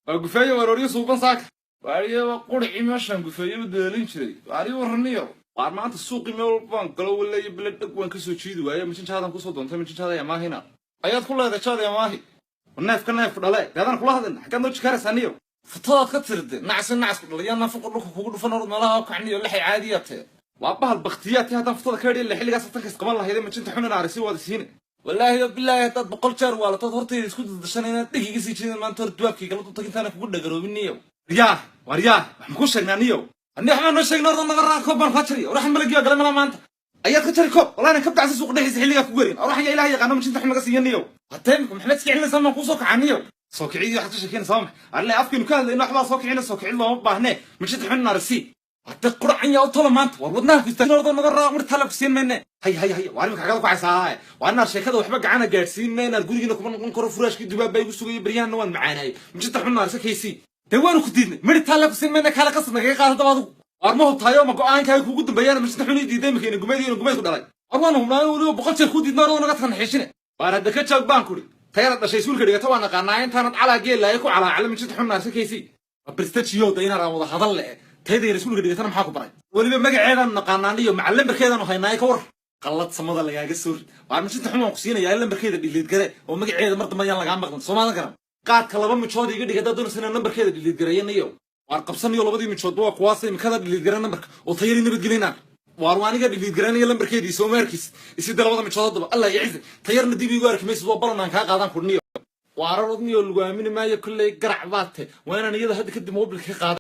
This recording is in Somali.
Waa gufeeyo warooryo suuban saaka. Waariyo quricii meeshaan gufeeyo deelin jiray. Waariyo waraniyo. Waar maanta suuqii meel baan galo waleeyo bilad dhag waan kasoo jiidi waaye, mijin jaadan kusoo doontay, mijin jaada yamaahina. Ayaad ku leedahay jaada yamaahi. Neefka neefku dhale, gaadaan kula hadlin, xaggaad noo jikaaraysaa niyo? Futadaad ka tirde, nacsi nacasku dhalay, yaa nafuqa dhulka kugu dhufan, orod meelaha u kacniyo lixay caadiyaa tee. Waa bahal baktiyaati haddaan futada ka hedhi xilligaas tankas qaban lahayde, mijinta xun in arisi waad isiine. Wallaahi oo bilaahi haddaad 100 jeer waalatood hortayda isku daldashan inaad dheg iga sii jeedin maanta hor duwaabkii kala dultag intaana kugu dhagaroobin niyow. Yaa war yaa, wax ma ku sheegnaa niyow? Ani waxbaa noo sheegna, orda naga raa, koob baan kaa jari. War waxaan malagii gala malaa maanta ayaad ka jari koob, wallahi ka bacsa suuq dhexdiisa xilligaa ku gerin. War waxaan yaa Ilaahay yaqaano, mijinta xun naga siiya niyow. Haddee imika maxamed iska celinaysaa maan kuusoo kacaa niyow? Soo kicidii waxaad ka sheekeynaysaa waa maxay? Arle afkaynu ka hadlayno waxbaa soo kicina, soo kicid looma baahnee, mijinta xun naarisi. Hadde quracan yaa u tolo maanta, war wadnaha ku istaagin, ordo naga raa, mir tala ku siin mayne. Hay hay hay, waar imika xagada ku haysaa? Waa inaad sheekada waxba gacana gaadhsiin mayne, inaad gurigiina kuma noqon karo, furaashkii dubaab baa igu sugaya, baryahanna waan macaanaayay. Mijinta xun naarisa kaysii. Dee waanu ku diidnay, miri taale ku siin mayne, kaale qasab nagaga qaada daba adigu. Waar ma hubtaayo ma go'aankaaga kuugu dambeeyana mijinta xun ii diiday imika ina gumeyd ina gumeyd ku dhalay? War waanu hubnaayo weliba 100 jeer kuu diidna, ordo naga tanxiishine. Waar hadda ka joog baan kuri, tayada dhashay suulka dhigata waa naqaanaa, intaanad calaa geelaaye ku calaacala, mijinta xun naarisa kaysii. Bristajiyo da inaan wada hadal le, tayada yar iskuulka dhigatana maxaa ku baray? Weliba magaceedaanu naqaanaan iyo macal lambarkeedaanu haynaay, ka war qallad samada lagaaga soo rid. Waar mijinta xun waan ku siinayaa, lambarkeeda dhiliid gare oo magaceeda mar dambe ayaan lagaa maqlan, soomaadan garan. Qaadka laba mijood iga dhig haddaad doonaysa inaan nambarkeeda dhiliid gareeyanayo. Waar qabsanayo labadii mijoodba waa kuwaasa, imikada dhiliid gara nambarka oo tayadii nabadgelinaan. Waar waa aniga dhiliid garanaya lambarkeedii, soo maarkiis isida labada mijood haddaba Allah yacise, tayarna dib iigu arki maysid, waa balan aan kaa qaadaan kudhniyo. Waarar odniyo lagu aamini maayo, kolley garac baad te, waa inaan iyada hadda kadib mobilka ka qaada.